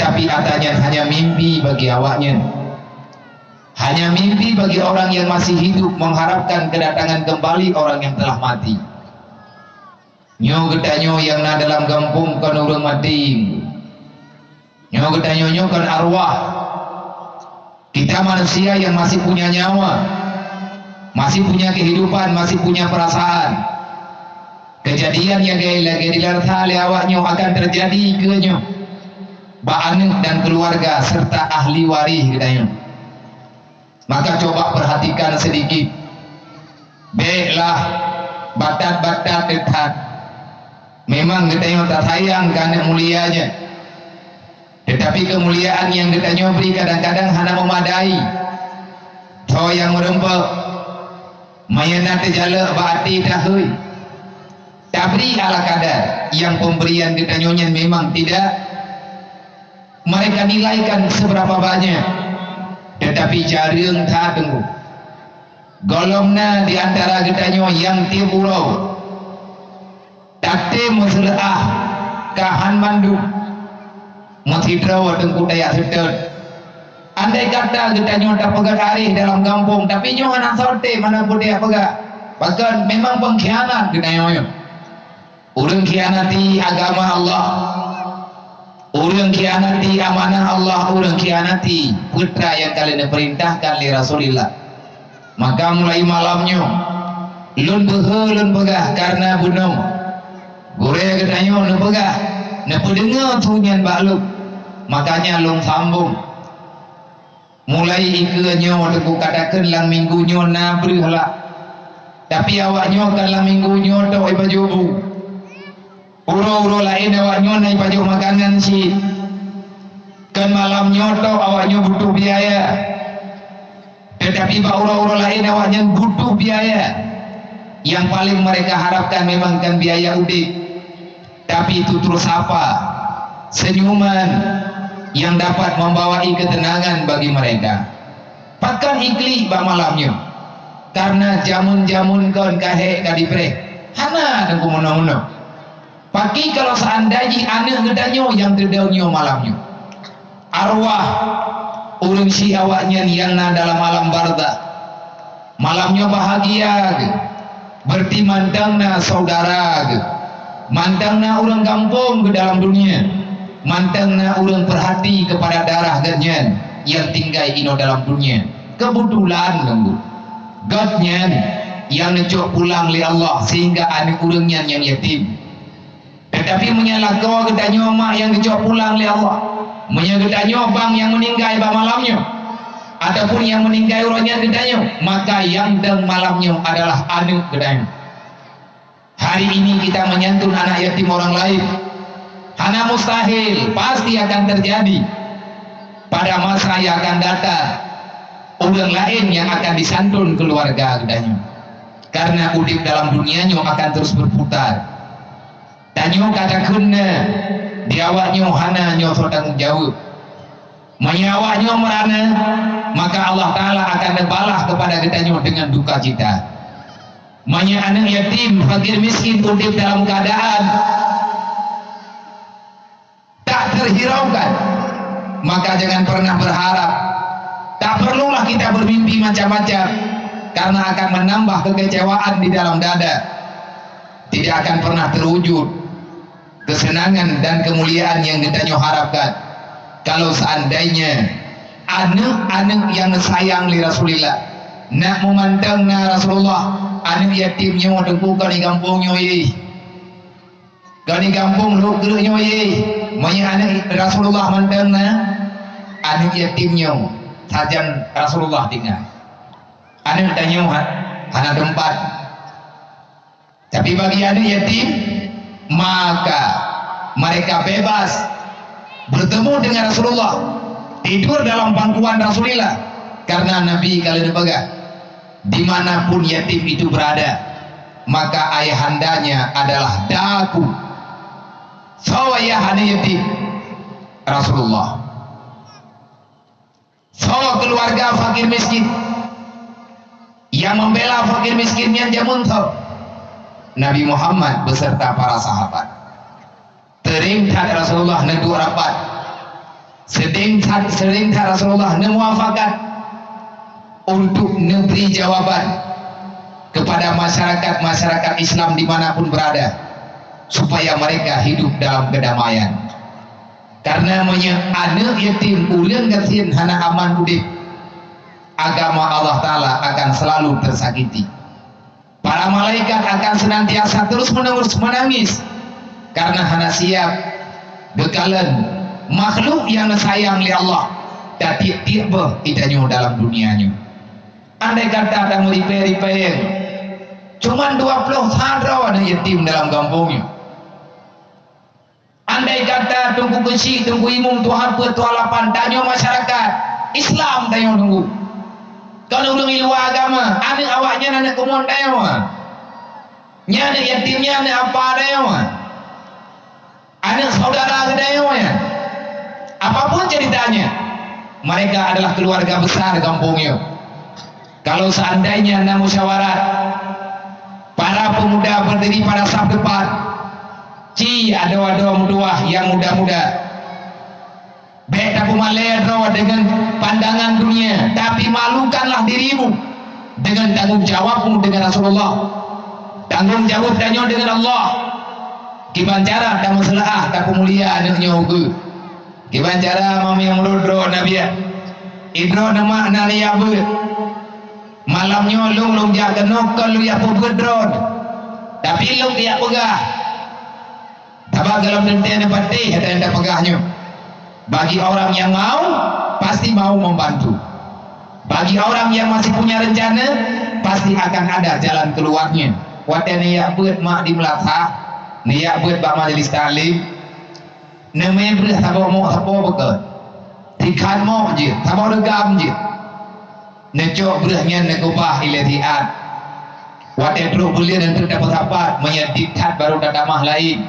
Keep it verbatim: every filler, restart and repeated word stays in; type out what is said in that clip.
Tapi ata nyan hanya mimpi bagi awaknyan. Hanya mimpi bagi orang yang masih hidup mengharapkan kedatangan kembali orang yang telah mati. Nyoe geutanyoe nyang na dalam gampông kon ureuëng maté. Nyoe geutanyoe nyoe kon arwah. Kita manusia yang masih punya nyawa, masih punya kehidupan, masih punya perasaan. Kejadian nyang lagée-lagée dilarasa lé awaknyoe akan terjadi keu nyoe bak aneuëk dan keluarga serta ahli waréh geutanyoe. Maka coba perhatikan sedikit. Béklah batat-batat teutat. Memang geutanyoe tasayang keu aneuëk mulia nyan. Tetapi kemuliaan nyang geutanyoe bri kadang-kadang hana memadai. Soe nyang meureumpok, meunyoe na teujalok bak até tahôi. Tabri ala kadar, nyang pemberian geutanyoe nyan memang tidak mereka nilaikan seberapa banyak, tetapi jareueng that teungku. Gohlom na di antara geutanyoe nyang tieb uroe taté meuseuleukah ka han mandum, meusidroe teungku tajak seutôt. Andai kata geutanyoe tapeugét aréh dalam gampông, tapi nyoe hana soe tém, hana peue tajak peugah. Bahkan memang pengkhianat geutanyoe nyoe. Ureuëng khianati agama Allah, ureuëng khianati amanah Allah, ureuëng khianati peue nyang ka lheueh neupeurintahkan lé Rasulullah. Maka mulai malam nyoe, lôn beuhe lôn peugah kareuna bunoe. Gurée geutanyoe neupeugah, neupeudeungoe su nyan bak lôn. Makanya lôn sambông. Mulai ikeue nyoe teungku katakan lam minggu nyoe na breueh lah. Tapi awaknyoe kan lam minggu nyoe tok ipajoh bu. Uroe-uroe laén awaknyoe na ipajoh makanan cit. Kan malam nyoe tok awaknyoe butuh biaya. Tetapi bak uroe-uroe laén awaknyan butuh biaya. Yang paling mereka harapkan memang kan biaya udép. Tapi tutur sapa, senyuman yang dapat membawai ketenangan bagi mereka. Pakon iklik bak malam nyoe? Karena jameun-jameun kon kahek ka dipreh. Hana teungku meunoe-meunoe. Paki kalau seandai jih aneuëk geutanyoe nyang teudong nyoe malam nyoe. Arwah ureuëng si awaknyan nyang na dalam alam barzakh. Malam nyoe bahagia geuh, berarti mantong na saudara geuh, mantong na ureuëng gampông geuh dalam dunia, mantong na ureuëng perhati kepada darah geuh nyan nyang tinggai inoe dalam dunia. Kebetulan teungku, geuh nyan nyang neucok pulang lé Allah sehingga aneuëk ureuëng nyan nyang yatim. Tetapi meunyoe lakoe geutanyoe mak nyang geucok pulang lé Allah, meunyoe geutanyoe bang nyang meuninggai bak malam nyoe, ataupun nyang meuninggai uroe nyan geutanyoe, maka nyang dong malam nyoe adalah aneuëk geutanyoe. Hari ini kita menyantun anak yatim orang lain. Hana mustahil, pasti akan terjadi. Pada masa yang akan datang, ureuëng laén nyang akan disantun keuluwarga geutanyoe. Karena udép dalam dunia nyoe akan terus berputar. Tanyoe ka takheun na, di awaknyoe hana nyoe soe tanggong jaweueb. Meunyoe awaknyoe meurana, maka Allah Taala akan neubalah keupada geutanyoe deungon duka cita. Meunyoe aneuëk yatim, fakir miskin udép dalam keuadaan tak terhiraukan, maka jangan pernah berharap. Tak perlulah kita bermimpi macam-macam, karena akan menambah kekecewaan di dalam dada. Tidak akan pernah terwujud kesenangan dan kemuliaan yang geutanyoe harapkan. Kalau seandainya aneuëk-aneuëk nyang sayang lé Rasulullah, nak meumantong na Rasulullah, aneuëk yatim nyoe teungku ka di gampông nyoe, ka di gampông lhok kreueh nyoe, meunyoe aneuëk Rasulullah mantong na, aneuëk yatim nyoe sajan Rasulullah tinggai. Aneuëk tanyoe ha-, hana teumpat. Tapi bagi aneuëk yatim, maka mereka bebas bertemu dengan Rasulullah, tidur dalam pangkuan Rasulullah, karena Nabi ka lheueh neupeugah, di mana pun yatim itu berada, maka ayahandanya adalah daku. Soe ayah aneuëk yatim? Rasulullah. Soe keuluwarga fakir miskin? Nyang membela fakir miskin nyan jameun soe? Nabi Muhammad beserta para sahabat. Teuring that Rasulullah neuduek rapat. Sering that, sering that Rasulullah neumufakat untuk neubri jawaban kepada masyarakat-masyarakat Islam di mana pun berada, supaya mereka hidup dalam kedamaian. Karena meunyoe aneuk yatim, ureuëng gasien hana aman udeb, agama Allah Taala akan selalu tersakiti. Para malaikat akan senantiasa terus-menerus menangis karena hana siap geukalon makhluk nyang neusayang lé Allah, dan tieb-tieb boh geutanyoe dalam dunia nyoe. Andai kata tameuripée-ripée, cuman dua ploh sa droe aneuk yatim dalam gampông nyoe. Andai kata Teungku Keuchik, Teungku Imum, Tuha Peuet, Tuha Lapan, tanyoe masyarakat Islam tanyoe Teungku, kon ureuëng di luwa agama, aneuk awaknyan aneuk keumuen tanyoe. Nyan aneuk yatim, nyan aneuk apa tanyoe. Aneuk saudara geutanyoe nyan. Apapun ceritanya, mereka adalah keluarga besar gampông nyoe. Kalau seandainya na musyawarat, para pemuda berdiri pada saf depan, ci adoe-adoe meutuwah nyang muda-muda. Bék tapeumalée droe deungon pandangan dunia, tapi malukanlah dirimu dengan tanggung jawabmu dengan Rasulullah. Tanggung jawab tanyoe dengan Allah. Kiban cara tameuseulah, tapeumulia aneuk nyoe ukeue. Kiban cara mami meurot droe na biet. Idroe neumak na neujak beuet. Malam nyoe lôn, lôn jak keunoe kon lôn jak peubeuet droe, tapi lôn jak peugah. Sabab dalam teuntée neupatéh hata nyang tapeugah nyoe. Bagi orang yang mau, pasti mau membantu. Bagi orang yang masih punya rencana, pasti akan ada jalan keluarnya. Watée neujak beuet mak di meulasah, neujak beuet bak majelis taklim, neumé breueh saboh mok sapo beukeuet. Tikhan mok jeuet, saboh reugam jeuet. Neucok breueh nyan neukeubah ilée siat. Watée trok buleuen eunteuk tapeusapat, meunyoe dit that barô tatamah laén.